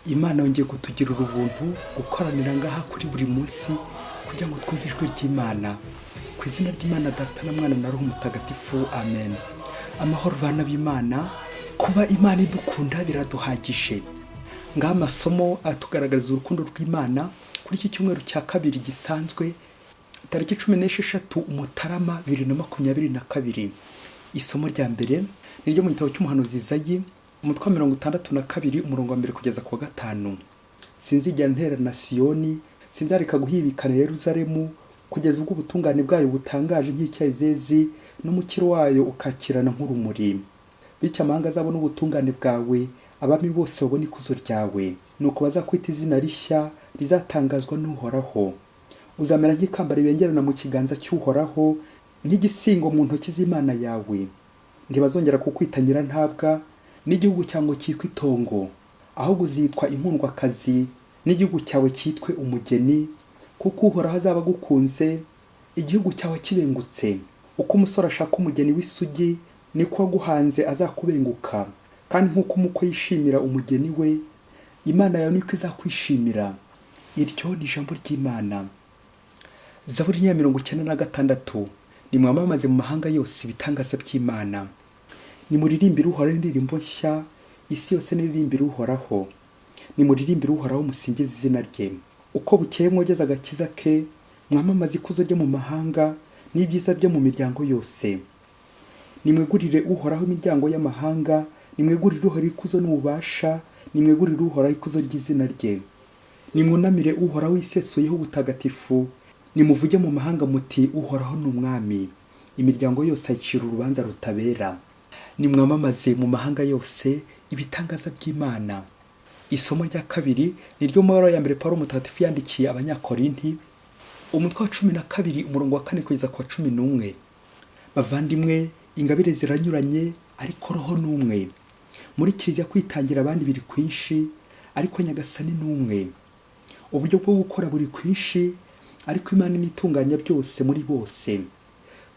Imana yongeye kutugirira ubuntu gukoranira ngaha kuri buri munsi kugira ngo twumve ijwi ry'Imana. Ku izina ry'Imana Data na Mwana na Roho Mutagatifu, amen. Amahoro bana b'Imana, kuba Imana idukunda biraduhagije. Ngaha amasomo atugaragariza urukundo rw'Imana kuri iki cyumweru cya kabiri gisanzwe, tariki 16 Mutarama 2022. Isomo rya mbere ni ryo mu gitabo cy'umuhanuzi Izayi, umutwe wa 62, umurongo wa mbere kugeza ku wa gatanu. Sinzigera ntererana Siyoni, sinzareka guhibikana Yeruzalemu, kugeza ubwo ubutungane bwayo butangaje nk'icyezezi, n'umukiro wayo ukakirana nk'urumuri. Bityo amahanga azabone ubutungane bwawe, abami bose babone ikuzo ryawe. Nuko bazakwita izina rishya rizatangazwa n'Uhoraho. Uzamera nk'ikamba ribengerana mu kiganza cy'Uhoraho, nk'igisingo mu ntoki z'Imana yawe. Ntibazongera kukwita nyirantabwa, n'igihugu cyawe ngo cyitwe itongo. Ahubwo uzitwa inkundwakazi, n'igihugu cyawe cyitwe umugeni, kuko Uhoraho azaba agukunze, igihugu cyawe kibengutse. Uko umusore ashaka umugeni w'isugi, niko uwaguhanze azakubenguka. Kandi nk'uko umukwe yishimira umugeni we, Imana yawe niko izakwishimira. Iryo ni ijambo ry'Imana. Zaburi ya 96. Nimwamamaze mu mahanga yose ibitangaza by'Imana. Nimuririmbire Uhoraho indirimbo nshya, isi yose niririmbire Uhoraho. Nimuririmbire Uhoraho musingize izina rye. Uko bukeye mwogeze agakiza ke, mwamamaze ikuzo rye mu mahanga, n'ibyiza bye mu miryango yose. Nimwegurire Uhoraho imiryango y'amahanga, nimwegurire Uhoraho ikuzo n'ububasha, nimwegurire Uhoraho ikuzo ry'izina rye. Nimwunamire Uhoraho wisesuyeho ubutagatifu, nimuvuge mu mahanga muti Uhoraho ni umwami. Imiryango yose ayicira urubanza rutabera. Nimwamamaze mu mahanga yose ibitangaza by'Imana. Isomo rya kabiri ni ryo mu baruwa ya mbere Pawulo Mutagatifu yandikiye Abanyakorinti, umutwe wa 12, umurongo wa 4 kugeza ku wa 11. Bavandimwe, ingabire ziranyuranye, ariko Roho ni umwe. Muri Kiliziya kwitangira abandi biri kwinshi, ariko Nyagasani ni umwe. Uburyo bwo gukora buri kwinshi, ariko Imana niyo itunganya byose muri bose.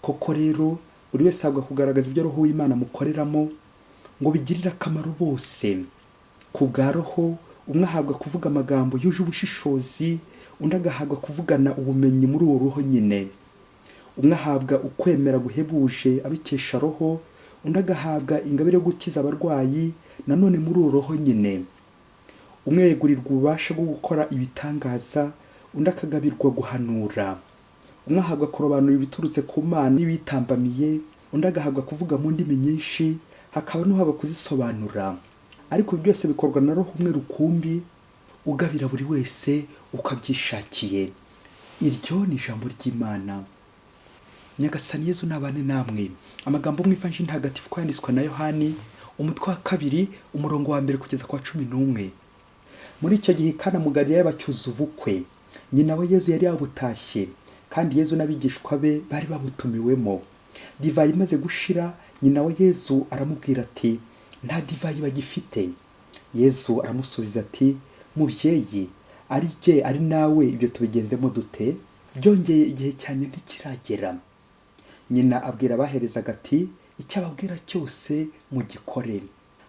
Koko rero, buri wese ahabwa kugaragaza ibyo Roho w'Imana amukoreramo, ngo bigirire akamaro bose. Ku bwa Roho, umwe ahabwa kuvuga amagambo yuje ubushishozi, undi agahabwa kuvugana ubumenyi muri uwo Roho nyine. Umwe ahabwa ukwemera guhebuje abikesha Roho, undi agahabwa ingabire yo gukiza abarwayi nanone muri uwo Roho nyine. Umwe yegurirwa ububasha bwo gukora ibitangaza, undi akagabirwa guhanura. Umwe ahabwa kurobanura ibiturutse ku Mana n'ibiyitambamiye, undi agahabwa kuvuga mu ndimi nyinshi, hakaba n'uhabwa kuzisobanura. Ariko ibi byose bikorwa na Roho umwe rukumbi, ugabira buri wese uko abyishakiye. Iryo ni ijambo ry'Imana. Nyagasani Yezu nabane namwe. Amagambo mu Ivanjiri ntagatifu uko yanditswe na Yohani, umutwe wa kabiri, umurongo wa mbere kugeza ku wa 11. Muri icyo gihe i Kana mu Galilaya bacyuza ubukwe. Nyina wa Yezu yari yabutashye, kandi Yezu n'abigishwa be bari babutumiwemo. Divayi imaze gushira, nyina wa Yezu aramubwira ati, Nta divayi bagifite. Yezu aramusubiza ati, Mubyeyi, ari jye ari nawe ibyo tubigenzemo dute? Byongeye igihe cyanjye ntikiragera. Nyina abwira abaherezaga ati, Icyo ababwira cyose mugikore.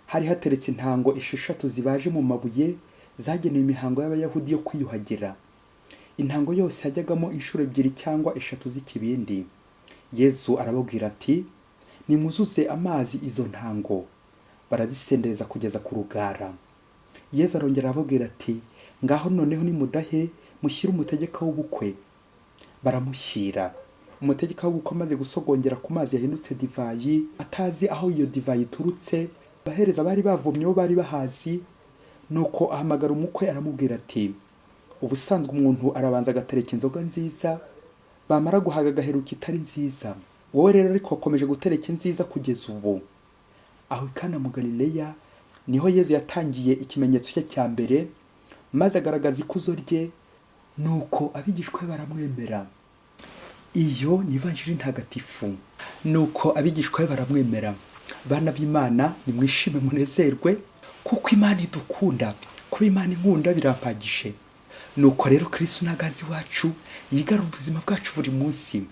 Hari hateretse intango esheshatu zibaje mu mabuye zagenewe imihango y'Abayahudi yo kwiyuhagira. Intango yose yajyagamo inshuro ebyiri cyangwa eshatu z'ikibindi. Yezu arababwira ati, Nimwuzuze amazi izo ntango. Barazisendereza kugeza ku rugara. Yezu arongera arababwira ati, Ngaho noneho nimudahe, mushyire umutegeka w'ubukwe. Baramushyira. Umutegeka w'ubukwe amaze gusogongera ku mazi yahindutse divayi, atazi aho iyo divayi iturutse, abahereza bari bavomye bo bari bahazi, nuko ahamagara umukwe aramubwira ati, Ubusanzwe umuntu arabanza agatereka inzoga nziza, bamara guhaga agaheruka itari nziza. Wowe rero ariko wakomeje gutereka inziza kugeza ubu. Aho i Kana mu Galileya niho Yezu yatangiye ikimenyetso cye cya mbere, maze agaragaza ikuzo rye, nuko abigishwa be baramwemera. Iyo ni Ivanjiri ntagatifu. Nuko abigishwa be baramwemera. Bana b'Imana, nimwishime munezerwe, kuko Imana idukunda. Kuba Imana inkunda birampagije. Nuko rero Kristu naganze iwacu, yigarure ubuzima bwacu buri munsi.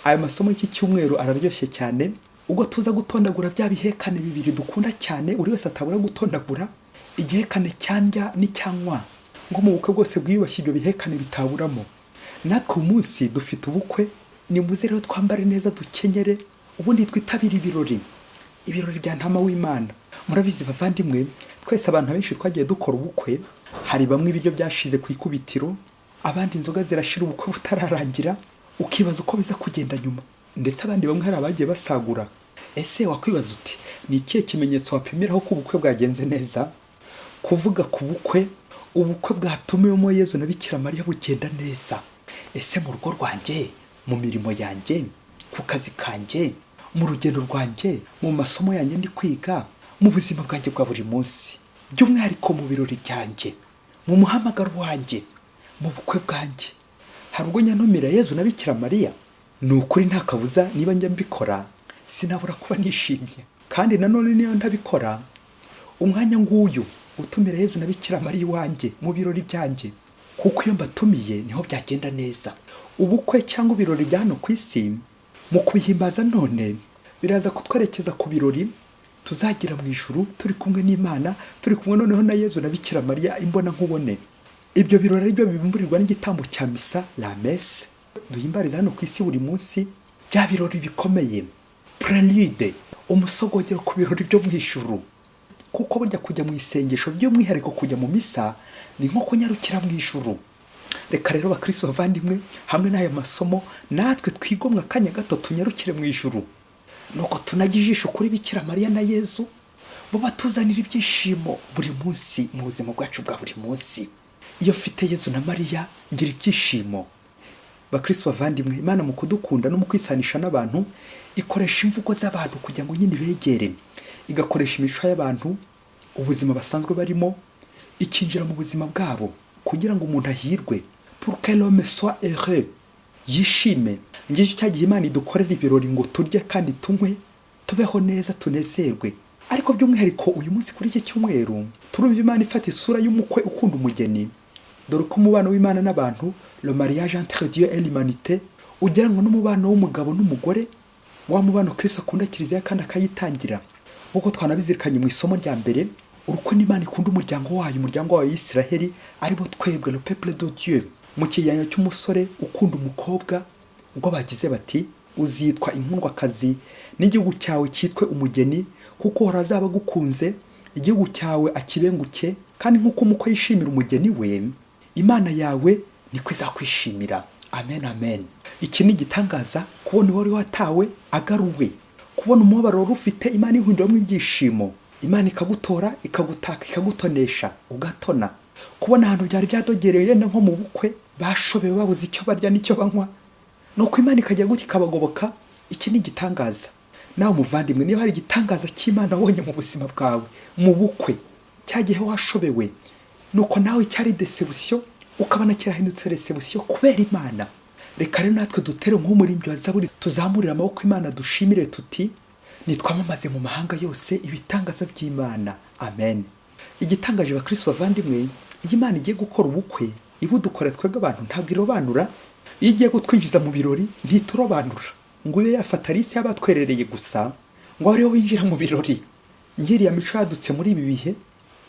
Aya masomo y'iki cyumweru araryoshye cyane, ubwo tuza gutondagura bya bihekane bibiri dukunda cyane, buri wese atabura gutondagura. Igihekane cyandya n'icyanywa, ngo mu bukwe bwose bwiyubashye ibyo bihekane bitaburamo. Natwe uyu munsi dufite ubukwe, nimuze rero twambare neza, dukenyere, ubundi twitabire ibirori, ibirori bya Ntama w'Imana. Murabizi bavandimwe, twese abantu benshi twagiye dukora ubukwe, hari bamwe ibiryo byashize ku ikubitiro, abandi inzoga zirashira ubukwe butararangira, ukibaza uko biza kugenda nyuma. Ndetse abandi bamwe hari abagiye basagura. Ese wakwibaza uti ni ikihe kimenyetso wapimiraho ko ubukwe bwagenze neza? Kuvuga ku bukwe, ubukwe bwatumiwemo Yezu na Bikira Mariya bugenda neza. Ese mu rugo rwanjye, mu mirimo yanjye, ku kazi kanjye, mu rugendo rwanjye, mu masomo yanjye ndi kwiga, mu buzima bwanjye bwa buri munsi, by'umwihariko mu birori byanjye, mu muhamagaro wanjye, mu bukwe bwanjye, hari ubwo nyantumira Yezu na Bikira Mariya? Ni ukuri nta kabuza, niba njya mbikora sinabura kuba nishimye. Kandi nanone niyo ntabikora, umwanya nguyu utumira Yezu na Bikira Mariya iwanjye mu birori byanjye, kuko iyo mbatumiye niho byagenda neza. Ubukwe cyangwa ibirori bya hano ku isi, mu kubihimbaza none, biraza kutwerekeza ku birori tuzagira mu ijuru turi kumwe n'Imana, turi kumwe noneho na Yezu na Bikira Mariya imbona nkubone. Ibyo birori ari byo bibimburirwa n'igitambo cya misa, la messe, duhimbariza hano ku isi buri munsi. Bya birori bikomeye, prélude, umusogongero ku birori byo mu ijuru. Kuko burya kujya mu isengesho, by'umwihariko kujya mu misa, ni nko kunyarukira mu ijuru. Reka rero bakristo bavandimwe, hamwe n'aya masomo, natwe twigomwe akanya gato tunyarukire mu ijuru, nuko tunajya ijisho kuri Bikira Mariya na Yezu, bo batuzanira ibyishimo buri munsi mu buzima bwacu bwa buri munsi. Iyo mfite Yezu na Mariya ngira ibyishimo. Bakristo bavandimwe, Imana mu kudukunda no mu kwisanisha n'abantu ikoresha imvugo z'abantu kugira ngo nyine ibegere, igakoresha imico y'abantu, ubuzima basanzwe barimo, ikinjira mu buzima bwabo kugira ngo umuntu ahirwe, pour que l'homme soit heureux, yishime. Ngicyo cya gihe Imana idukorera ibirori ngo turye kandi tunywe, tubeho neza, tunezerwe. Ariko by'umwihariko uyu munsi kuri iki cyumweru turumva Imana ifata isura y'umukwe ukunda umugeni. Dore ko umubano w'Imana n'abantu, le mariage entre Dieu et l'humanité, ugeranwa n'umubano w'umugabo n'umugore, wa mubano Kristo akunda Kiliziya kandi akayitangira. Nk'uko twanabizirikanye mu isomo rya mbere, urukundo Imana ikunda umuryango wayo, umuryango wayo Isiraheli, aribo twebwe, le peuple de Dieu, mu kigereranyo cy'umusore ukunda umukobwa, ubwo bagize bati: "Uzitwa inkundwakazi n'igihugu cyawe cyitwe umugeni, kuko Uhoraho azaba agukunze, igihugu cyawe akibenguke. Kandi nk'uko umukwe yishimira umugeni we, Imana yawe niko izakwishimira." Amen, amen. Iki ni igitangaza, kubona uwari watawe agaruwe, kubona umubabaro wari ufite Imana ihinduramo ibyishimo, Imana ikagutora, ikagutaka, ikagutonesha, ugatona. Kubona ahantu byari byadogereye, yenda nko mu bukwe bashobewe, babuze icyo barya n'icyo banywa, nuko Imana ikajya gutya ikabagoboka. Iki ni igitangaza. Nawe muvandimwe, niba hari igitangaza cy'Imana wabonye mu buzima bwawe, mu bukwe, cya gihe washobewe, nuko nawe cyari déception ukabona kirahindutse réception kubera Imana, reka rero natwe dutere nk'umuririmbyi wa Zaburi, tuzamurire amaboko Imana, dushimire tuti: "Nitwamamaze mu mahanga yose ibitangaza by'Imana." Amen. Igitangaje bakristo bavandimwe, iyo Imana igiye gukora ubukwe ibudukora twebwe abantu, ntabwo irobanura. Iyo igiye kutwinjiza mu birori ntiturobanura ngo ibe yafata liste y'abatwerereye gusa ngo abe ariwe winjira mu birori. Ngiriya mico yadutse muri ibi bihe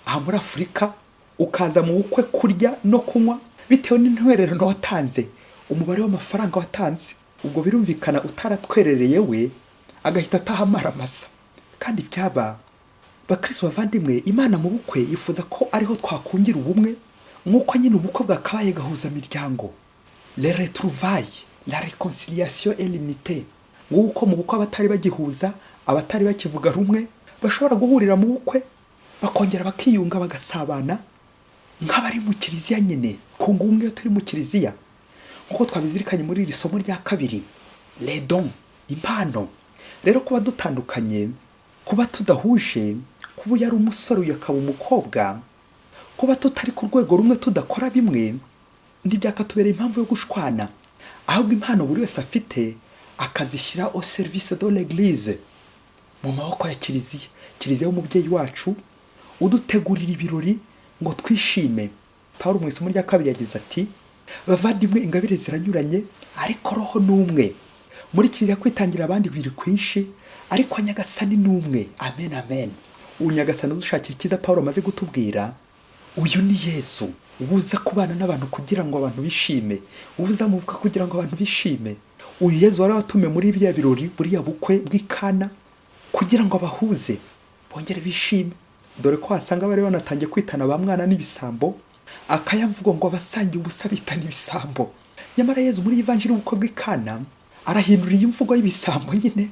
aha muri Afurika, ukaza mu bukwe kurya no kunywa bitewe n'intwererano watanze, umubare w'amafaranga watanze. Ubwo birumvikana utaratwerereye we agahita ataha amaramasa. Kandi byaba, bakristo bavandimwe, Imana mu bukwe yifuza ko ariho twakungira ubumwe, nk'uko nyine ubukwe bwakabaye gahuza miryango, les retrouvailles, la réconciliation et l'unité. Nguko mu bukwe abatari bagihuza, abatari bakivuga rumwe, bashobora guhurira mu bukwe bakongera bakiyunga, bagasabana nk'abari mu kiliziya nyine, kunga ubumwe iyo turi mu kiliziya. Nk'uko twabizirikanye muri iri somo rya kabiri, les dons, impano. Rero kuba dutandukanye, kuba tudahuje, kuba uyu ari umusore uyu akaba umukobwa, kuba tutari ku rwego rumwe, tudakora bimwe, ntibyakatubereye impamvu yo gushwana. Ahubwo impano buri wese afite akazishyira au service de l'église, mu maboko ya kiliziya, kiliziya y'umubyeyi wacu udutegurira ibirori ngo twishime. Paul mu isomo rya kabiri yagize ati: "Bavandimwe, ingabire ziranyuranye ariko Roho ni umwe. Muri kiliziya kwitangira abandi biri kwinshi, ariko Nyagasani ni umwe." Amen, amen. Nyagasani udushakira icyiza Paul amaze gutubwira, uyu ni Yesu uza kubana n'abantu kugira ngo abantu bishime, uza mu bukwe kugira ngo abantu bishime. Uyu Yesu wari watumiwe muri biriya birori, buriya bukwe bw'Ikana, kugira ngo abahuze bongere bishime, dore ko wasanga bari banatangiye kwitana ba mwana n'ibisambo, akayamvugo ngo abasangiye ubusa bitana ibisambo. Nyamara Yesu muri ivanjiri y'ubukwe bw'Ikana arahindura iyi mvugo y'ibisambo nyine,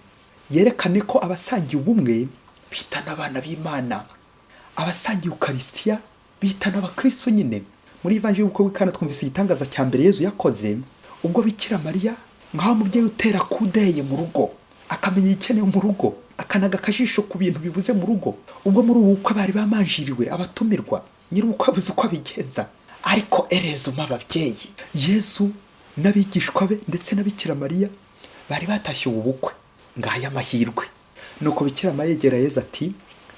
yerekane ko abasangiye ubumwe bitana abana b'Imana, abasangiye Ukarisitiya bitana abakristo nyine. Muri ivanjiri y'ubukwe bw'Ikana twumvise igitangaza cya mbere Yesu yakoze, ubwo Bikira Mariya nk'aho umubyeyi utera kudeye mu rugo, akamenya igikenewe mu rugo, akanaga akajisho ku bintu bibuze mu rugo. Ubwo muri ubu bukwe bari bamanjiriwe abatumirwa, nyir'ubukwe abuze uko abigenza, ariko erezuma ababyeyi Yesu n'abigishwa be ndetse na Bikira Mariya bari batashye ubu bukwe. Ngaya amahirwe. Nuko Bikira Mariya yegera Yesu ati: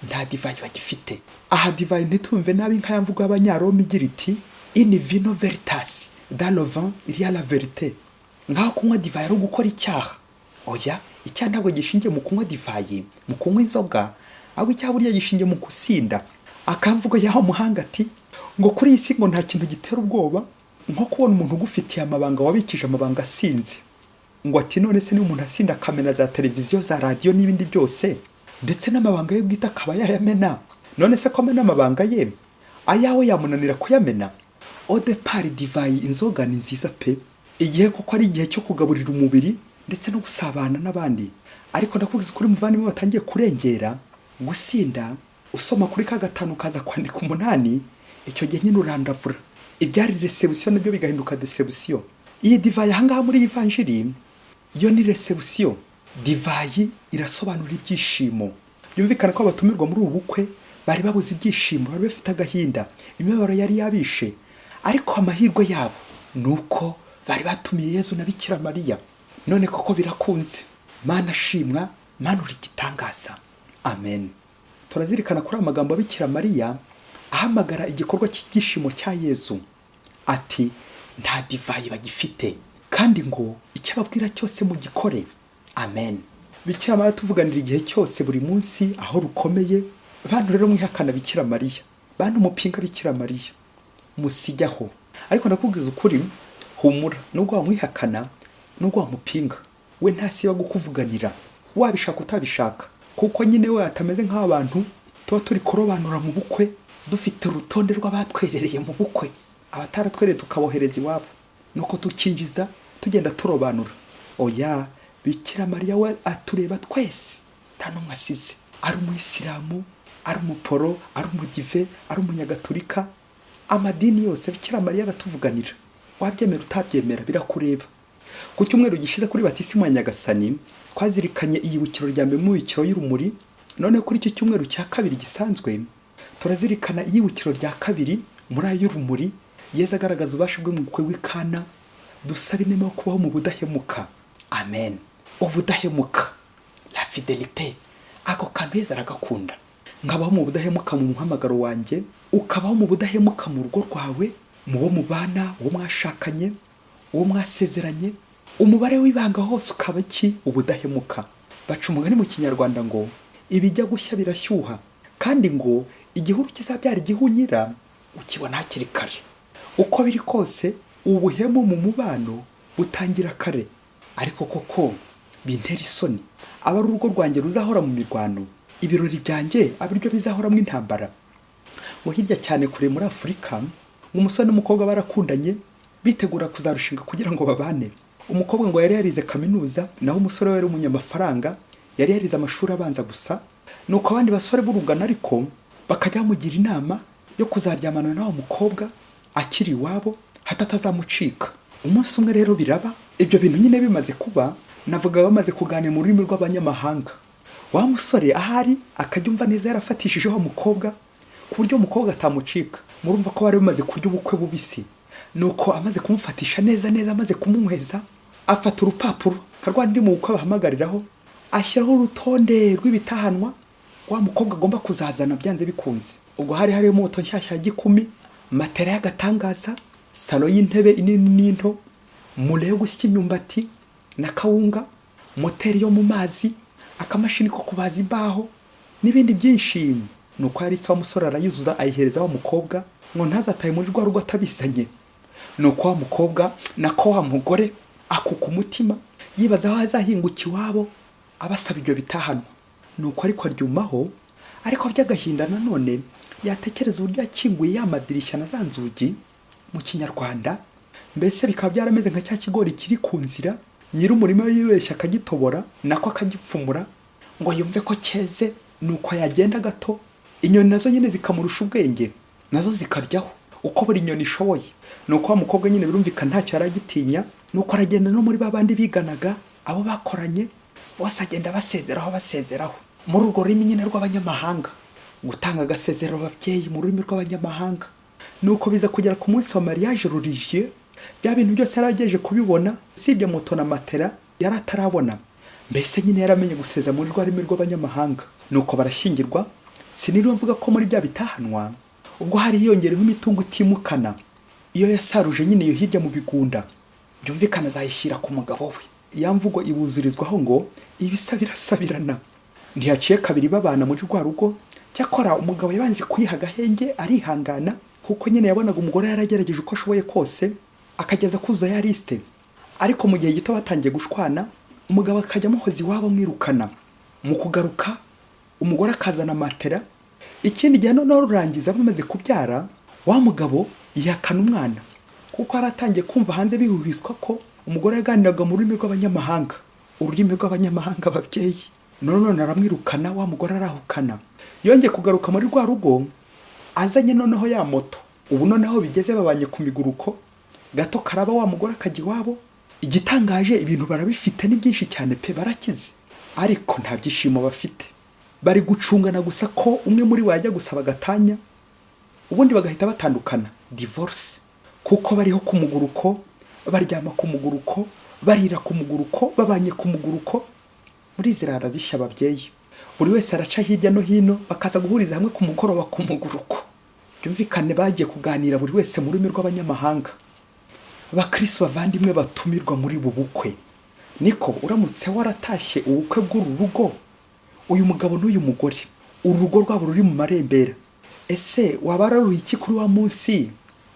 "Nta divayi bagifite." Aha divayi ntitumve nabi nka ya mvugo y'Abanyaroma igira iti: "In vino veritas", dans le vin il y a la vérité, nkaho kunywa divayi ari ugukora icyaha. Oya, icyaha ntabwo gishingiye mu kunywa divayi, mu kunywa inzoga, ahubwo icyaha burya gishingiye mu gusinda. Akamvugo y'aho muhanga ati ngo kuri iyi si ngo nta kintu gitera ubwoba nko kubona umuntu ugufitiye amabanga, wabikije amabanga, asinze. Ngo ati: "None se niba umuntu asinda akamena za televiziyo, za radiyo n'ibindi byose, ndetse n'amabanga ye bwite akaba yayamena, none se ko amena amabanga ye, ayawe yamunanira kuyamena?" Au départ divayi, inzoga ni nziza pe, igihe koko ari igihe cyo kugaburira umubiri ndetse no gusabana n'abandi. Ariko ndakubwiza ukuri muvandimwe, watangiye kurengera gusinda, usoma kuri ka gatanu ukaza kwandika umunani, icyo gihe nyine urandavura, ibyari réception nabyo bigahinduka déception. Iyi divayi ahangaha muri iyi vanjiri yo ni réception. Divayi irasobanura ibyishimo. Byumvikana ko abatumirwa muri ubu bukwe bari babuze ibyishimo, bari bafite agahinda, imibabaro yari yabishe. Ariko amahirwe yabo ni uko bari batumiye Yezu na Bikira Mariya. None koko birakunze. Mana shimwa, Mana uri igitangaza, amen. Turazirikana kuri aya magambo ya Bikira Mariya ahamagara igikorwa cy'ibyishimo cya Yezu, ati: "Nta divayi bagifite", kandi ngo icyo ababwira cyose mugikore, amen. Bikira Mariya tuvuganira igihe cyose, buri munsi, aho rukomeye. Bantu rero mwihakana Bikira Mariya, bantu mupinga Bikira Mariya, musijyaho. Ariko ndakubwiza ukuri, humura, nubwo wamwihakana, nubwo wamupinga, we ntasiba kukuvuganira, wabishaka utabishaka, kuko nyine we atameze nk'abantu tuba turi kurobanura mu bukwe, dufite urutonde rw'abatwerereye mu bukwe, abataratwereye tukabohereza iwabo, nuko tukinjiza tugenda turobanura. Oya, Bikira Mariya we atureba twese, nta n'umwe asize, ari umuyisilamu, ari umuporo, ari umudive, ari umunyagatulika, amadini yose, Bikira Mariya aratuvuganira. Wabyemera utabyemera birakureba. Ku cyumweru gishize kuri batisimu ya Nyagasani twazirikanye iyibukiro rya mbere mu bikiro y'urumuri. None kuri icyo cyumweru cya kabiri gisanzwe turazirikana iyibukiro rya kabiri muri ayo y'urumuri, Yezu agaragaza ububasha bwe mu bukwe bw'Ikana. Dusaba inema yo kubaho mu budahemuka, amen. Ubudahemuka, la fidélité, ako kantu Yezu aragakunda. Nkabaho mu budahemuka mu muhamagaro wanjye, ukabaho mu budahemuka mu rugo rwawe, mu bo mubana, uwo mwashakanye, uwo mwasezeranye, umubare w'ibanga hose ukaba iki? Ubudahemuka. Baca umugani mu Kinyarwanda ngo ibijya gushya birashyuha, kandi ngo igihuru kizabyara igihunyira ukibona hakiri kare. Uko biri kose ubuhemu mu mubano butangira kare. Ariko koko bintera isoni, aba ari urugo rwanjye ruzahora mu mirwano, ibirori byanjye aba aribyo bizahoramo intambara. Ngo hirya cyane kure muri Afurika, ngo umusore n'umukobwa barakundanye, bitegura kuzarushinga kugira ngo babane. Umukobwa ngo yari yarize kaminuza, naho umusore we yari umunyamafaranga, yari yarize amashuri abanza gusa. Nuko abandi basore b'urungano ariko bakajya bamugira inama yo kuzaryamana n'uwo mukobwa akiri iwabo, hato atazamucika. Umunsi umwe rero biraba. Ibyo bintu nyine bimaze kuba, navuga bamaze kuganira mu rurimi rw'abanyamahanga, wa musore ahari akajya umva neza yarafatishije wa mukobwa ku buryo umukobwa atamucika. Murumva ko bari bamaze kurya ubukwe bubisi. Nuko amaze kumufatisha neza neza, amaze kumunyweza, afata urupapuro nka rwa ndi mu bukwe bahamagariraho, ashyiraho urutonde rw'ibitahanwa wa mukobwa agomba kuzazana byanze bikunze. Ubwo hari harimo moto nshyashya ya gikumi, matera y'agatangaza, salon y'intebe inini n'into, moulin yo gusya imyumbati na kawunga, moteri yo mu mazi, akamashini ko kubaza imbaho n'ibindi byinshi. Nuko yari wa musore arayuzuza, ayihereza wa mukobwa ngo ntazatahe muri rwa rugo atabizanye. Nuko wa mukobwa, nako wa mugore, akuka umutima, yibaza aho azahinguka iwabo abasaba ibyo bitahanwa. Nuko ariko aryumaho, ariko by'agahinda nanone yatekereza uburyo yakinguye ya madirishya na za nzugi mu Kinyarwanda, mbese bikaba byarameze nka cya kigori kiri ku nzira, nyir'umurima yibeshya akagitobora, nako akagipfumura ngo yumve ko cyeze. Nuko yagenda gato, inyoni nazo nyine zikamurusha ubwenge, nazo zikaryaho uko buri nyoni ishoboye. Nuko wa mukobwa nyine birumvikana ntacyo yari agitinya. Nuko aragenda no muri ba bandi biganaga, abo bakoranye bose, agenda basezeraho, basezeraho muri urwo rurimi nyine rw'abanyamahanga, gutanga agasezero ababyeyi mu rurimi rw'abanyamahanga. Nuko biza kugera ku munsi wa mariage religieux, bya bintu byose yari agejeje kubibona, usibye moto na matera yari atarabona. Mbese nyine yaramenye guseza muri rwa rurimi rw'abanyamahanga. Nuko barashyingirwa. Siniriwe mvuga ko muri bya bitahanwa ubwo hari hiyongereho imitungo itimukana, iyo yasaruje nyine iyo hirya mu bigunda, byumvikana azayishyira ku mugabo we. Ya mvugo ibuzurizwaho ngo ibisa birasabirana. Ntiyaciye kabiri babana muri rwa rugo. Cyakora umugabo yabanje kuyiha agahenge, arihangana, kuko nyine yabonaga umugore yaragerageje uko ashoboye kose akageza kuzuza ya liste. Ariko mu gihe gito batangiye gushwana, umugabo akajya amuhoza iwabo amwirukana, mu kugaruka umugore akazana matera. Ikindi gihe noneho rurangiza bamaze kubyara, wa mugabo yihakana umwana, kuko yari atangiye kumva hanze bihuhiswa ko umugore yaganiraga mu rurimi rw'abanyamahanga, ururimi rw'abanyamahanga, ababyeyi. None aramwirukana, wa mugore arahukana. Yongeye kugaruka muri rwa rugo azanye noneho ya moto. Ubu noneho bigeze babanye ku miguruko, gato karaba wa mugore akajya iwabo. Igitangaje, ibintu barabifite, ni byinshi cyane pe, barakize, ariko nta byishimo bafite. Bari gucungana gusa ko umwe muri bo yajya gusaba agatanya, ubundi bagahita batandukana, divorce, kuko bariho ku muguruko, baryama ku muguruko, barira ku muguruko, babanye ku muguruko muri zirara zishya. Ababyeyi, buri wese araca hirya no hino, bakaza guhuriza hamwe ku mugoroba ku muguruko. Byumvikane bagiye kuganira buri wese mu rurimi rw'abanyamahanga. Bakristo bavandimwe batumirwa muri ubu bukwe, niko uramutse waratashye ubukwe bw'uru rugo, uyu mugabo n'uyu mugore, uru rugo rwabo ruri mu marembera, ese waba wararuye iki kuri wa munsi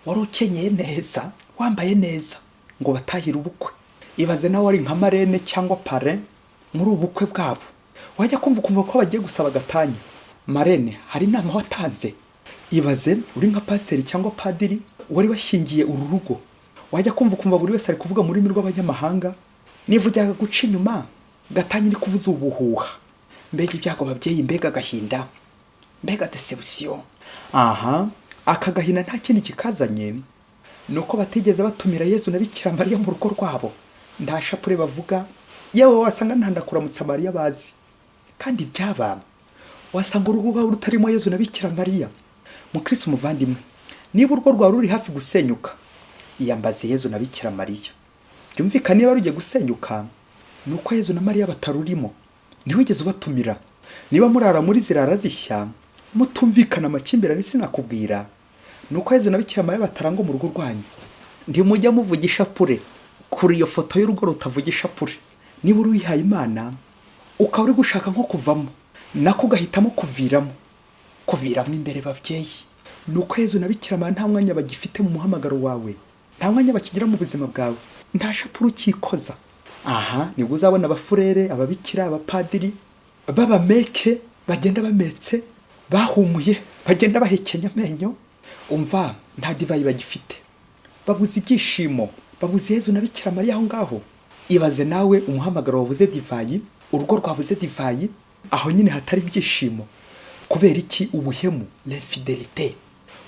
wari ukenyeye neza, wambaye neza ngo batahire ubukwe? Ibaze nawe wari nka marraine cyangwa parrain muri ubu bukwe bwabo, wajya kumva ukumva ko bagiye gusaba agatanya. Marraine, hari inama watanze? Ibaze uri nka pasiteri cyangwa padiri wari washyingiye uru rugo, wajya kumva ukumva buri wese ari kuvuga mu rurimi rw'abanyamahanga, nivugiraga guca inyuma, gatanya iri kuvuza ubuhuha. Mbega ibyago babyeyi, mbega agahinda, mbega déception! Aha aka gahinda nta kindi kikazanye, ni uko batigeze batumira Yezu na Bikira Mariya mu rugo rwabo. Nta shapure bavuga, yewe wasanga nta ndakuramutsa Mariya bazi. Kandi byaba wasanga urugo rwawe rutarimo Yezu na Bikira Mariya. Mukristo umuvandimwe, niba urugo rwawe ruri hafi gusenyuka, iyambaze Yezu na Bikira Mariya. Byumvikane niba rugiye gusenyuka, ni uko Yezu na Mariya batarurimo, ntiwigeze ubatumira. Niba murara muri zirara zishya, mutumvikana, amakimbirane sinakubwira, ni uko Yezu na Bikira Mariya batarangwa mu rugo rwanyu. Ntimujya muvuga ishapure. Kuri iyo foto y'urugo rutavuga ishapure, niba uri uwihaye Imana ukaba uri gushaka nko kuvamo, nako ugahitamo kuviramo, kuviramo imbere babyeyi, ni uko Yezu na Bikira Mariya nta mwanya bagifite mu muhamagaro wawe, nta mwanya bakigira mu buzima bwawe, nta shapure ukikoza. Aha nibwo uzabona abafurere, ababikira, abapadiri b'abameke bagenda bametse, bahumuye, bagenda bahekenya amenyo. Umva, nta divayi bagifite, babuze ibyishimo, babuze Yezu na Bikira Mariya aho ngaho. Ibaze nawe umuhamagaro wabuze divayi, urugo rwabuze divayi, aho nyine hatari ibyishimo. Kubera iki? Ubuhemu, l'infidélité,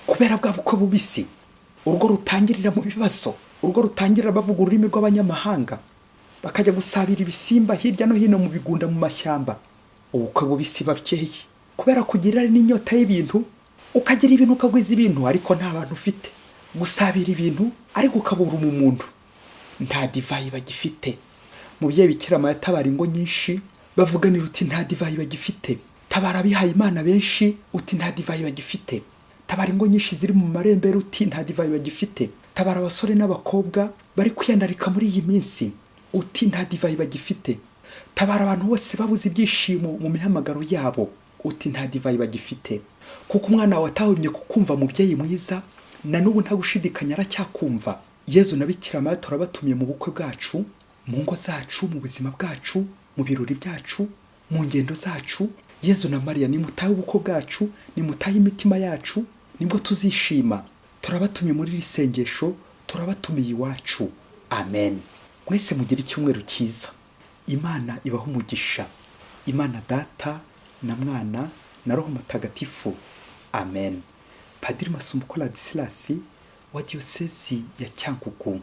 kubera bwa bukwe bubisi, urugo rutangirira mu bibazo, urugo rutangirira bavuga ururimi rw'abanyamahanga, bakajya gusabira ibisimba hirya no hino mu bigunda, mu mashyamba. Ubukwe bubisi babyeyi, kubera kugira irari n'inyota y'ibintu, ukagira ibintu, ukagwiza ibintu, ariko nta bantu ufite, gusabira ibintu ariko ukabura umuntu. Nta divayi bagifite. Mubyeyi Bikira Mariya, tabara ingo nyinshi bavuganira uti nta divayi bagifite. Tabara abihaye Imana benshi uti nta divayi bagifite. Tabara ingo nyinshi ziri mu marembera uti nta divayi bagifite. Tabara abasore n'abakobwa bari kwiyandarika muri iyi minsi uti nta divayi bagifite. Tabara abantu bose babuze ibyishimo mu mihamagaro yabo uti nta divayi bagifite. Kuko umwana wawe atahwemye kukumva, mubyeyi mwiza, na n'ubu nta gushidikanya aracyakumva. Yezu na Bikira Mariya turabatumiye mu bukwe bwacu, mu ngo zacu, mu buzima bwacu, mu birori byacu, mu ngendo zacu. Yezu na Mariya, nimutahe ubukwe bwacu, nimutahe imitima yacu, nibwo tuzishima. Turabatumiye muri iri sengesho, turabatumiye iwacu. Amen. Mwese mugire icyumweru cyiza. Imana ibahe umugisha. Imana Data na Mwana na Roho Mutagatifu. Amen. Padiri Masumbuko Ladislas wa Diyosezi ya Cyangugu.